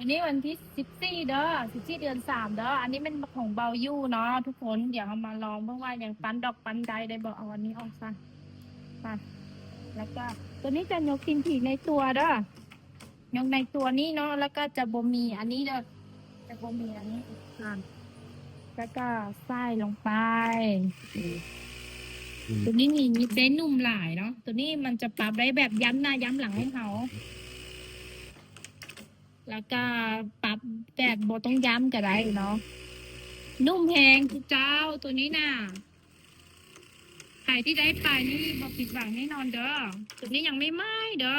ນີ້ວັນທີສິບສີ່ເດີ ສິບສີ່ເດືອນສາມເດີ. ອັນນີ້ແມ່ນຂອງເບົາຢູ່ເນາະທຸກຄົນ. ດຽວເຮົາມາລອງເບິ່ງວ່າຍັງປັ້ນດອກປັ້ນໄດ້ໄດ້ບໍ່. ເອົາອັນນີ້ອອກຊະ ໄປ. ແລ້ວກໍຕົວນີ້ຈະຍົກກິນຜີໃນຕົວເດີ ຍົກໃນຕົວນີ້ເນາະ. ແລ້ວກໍຈະບໍ່ມີອັນນີ້ເດີ ຈະບໍ່ມີອັນນີ້ ແລ້ວກໍໃສ່ລົງໄປ. ຕົວນີ້ນີ້ໄດ້ນຸ້ມຫຼາຍເນາະ. ຕົວນີ້ມັນຈະປັບໄດ້ແບບຢ້ຳໜ້າຢ້ຳຫຼັງໃຫ້ເຮົາ ແລ້ວກໍປັບແບບບໍ່ຕ້ອງຢ້ຳກໍໄດ້ເນາະ. ນຸ້ມແຮງເຈົ້າ ຕົວນີ້ນະ. ໃຜທີ່ໄດ້ໄປນີ້ບໍ່ຜິດຫວັງແນ່ນອນເດີ. ຕົວນີ້ຍັງໃໝ່ໆເດີ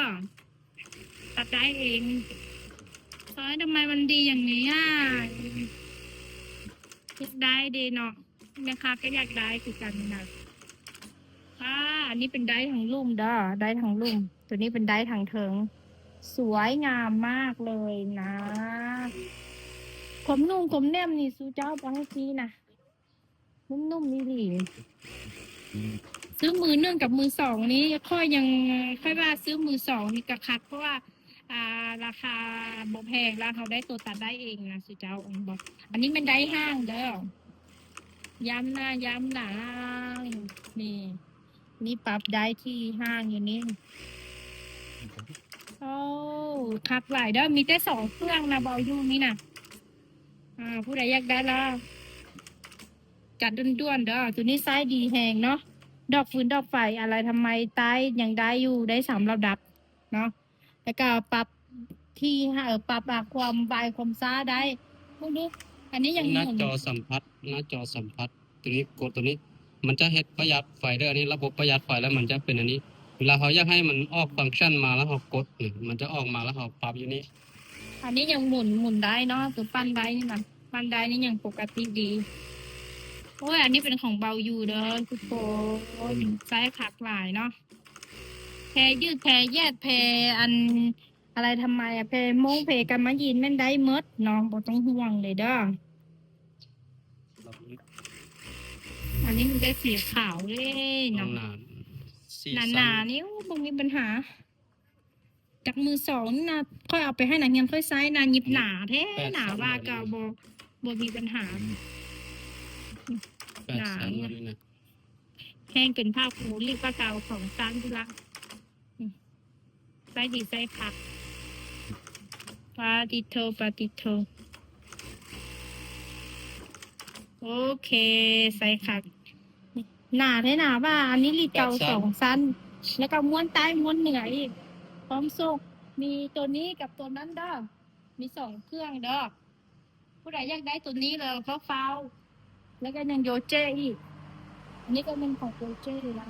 ຕັດໄດ້ເອງ. ເອີຍ ທຳໄມມັນດີຢ່າງນີ້ອະ? ຢາກໄດ້ເດເນາະ. ແມ່ຄ້າກໍຢາກໄດ້ຄືກັນນະ. ອ່າ ອັນນີ້ເປັນໄດ້ທາງລຸ່ມເດີ ໄດ້ທາງລຸ່ມ. ຕົວນີ້ເປັນໄດ້ທາງເທິງ ສວຍງາມມາກເລີຍນະ. ຄວາມນຸ້ມຄວາມແໜ້ນນີ້ ສູ່ເຈົ້າບໍ່ໃຫ້ຊີ້ນະ ນຸ້ມໆອີ່ຫຼີ. ຊື້ມືໜຶ່ງກັບມືສອງນີ້ ຂ້ອຍຍັງ ຂ້ອຍວ່າຊື້ມືສອງນີ້ກໍຄັກ ເພາະວ່າ ອ່າ ລາຄາບໍ່ແພງ ແລ້ວເຮົາໄດ້ຕົວຕັດໄດ້ເອງນະ ສູ່ເຈົ້າເຫັນບໍ່. ອັນນີ້ແມ່ນໄດ້ຫ້າງເດີ ຢ້ຳໜ້າຢ້ຳຫຼັງ. ນີ້ ນີ້ປັບໄດ້ທີ່ຫ້າງຢູ່ນີ້. ໂອ້ ຄັກຫຼາຍເດີ. ມີແຕ່ສອງເຄື່ອງນະ ເບົາຢູ່ນີ້ນະ. ອ່າ ຜູ້ໃດຢາກໄດ້ລະ ຈັດດ່ວນໆເດີ. ຕົວນີ້ໃຊ້ດີແຮງເນາະ. ດອກຟືນດອກໄຟອາໄລທຳໄມ ໃຕ້ຍັງໄດ້ຢູ່ ໄດ້ສາມລະດັບເນາະ. ແລ້ວກໍປັບທີ່ ເອີ ປັບ ອ່າ ຄວາມໄວຄວາມຊ້າໄດ້. ເບິ່ງດູ ອັນນີ້ຍັງໜ້າ ໝູນ ຈໍສຳຜັດ ໜ້າຈໍສຳຜັດ. ຕົວນີ້ ກົດຕົວນີ້ ມັນຈະເຮັດປະຢັດໄຟເດີ. ອັນນີ້ລະບົບປະຢັດໄຟ ແລ້ວມັນຈະເປັນອັນນີ້. ເວລາເຮົາຢາກໃຫ້ມັນອອກຟັງຊັນມາ ແລ້ວເຮົາກົດນີ້ ມັນຈະອອກມາ ແລ້ວເຮົາປັບຢູ່ນີ້. ອັນນີ້ຍັງໝູນ ໝູນໄດ້ເນາະ ຄືປັ້ນໄດ້ນີ້ນະ ປັ້ນໄດ້ນີ້ຍັງປົກກະຕິດີ. ໂອ້ຍ ອັນນີ້ເປັນຂອງເບົາຢູ່ເດີທຸກຄົນ ໃຊ້ຄັກຫຼາຍເນາະ. ແພຢືດ ແພແຍດ ແພອັນ ອາໄລທຳໄມ ແພໂມງ ແພກຳມະຍິນ ແມ່ນໄດ້ໝົດເນາະ ບໍ່ຕ້ອງຫ່ວງເລີຍເດີ. ອັນນີ້ມັນໄດ້ສີຂາວເດ້ເນາະ ໜາໆ ໜາໆນີ້ ໂອ້ ບໍ່ມີບັນຫາ. ຈັກມືສອງນີ້ນະ ຂ້ອຍເອົາໄປໃຫ້ນັກຮຽນຂ້ອຍໃຊ້ນະ ຫຍິບໜາແທ້ ໜາວ່າກໍບໍ່ ບໍ່ມີບັນຫາ. ໜານີ້ນະ ແຮງເປັນຜ້າປູລິກວ່າເກົ່າ ສອງຊັ້ນພຸ້ນລະ. ໃຊ້ດີໃຊ້ຄັກ ປາຕິໂທ ປາຕິໂທ. ໂອເຄ ໃຊ້ຄັກ ໜາແທ້ໜາວ່າ. ອັນນີ້ລິກເກົ່າສອງຊັ້ນ ແລ້ວກໍມ້ວນໃຕ້ມ້ວນເໜືອອີກ ພ້ອມໂຊກ. ມີຕົວນີ້ກັບຕົວນັ້ນເດີ ມີສອງເຄື່ອງເດີ. ຜູ້ໃດຢາກໄດ້ຕົວນີ້ເລີຍ ຟ້າວໆ. ແລ້ວກໍຍັງໂຢເຈອີກ ອັນນີ້ກໍແມ່ນຂອງໂຢເຈນະ.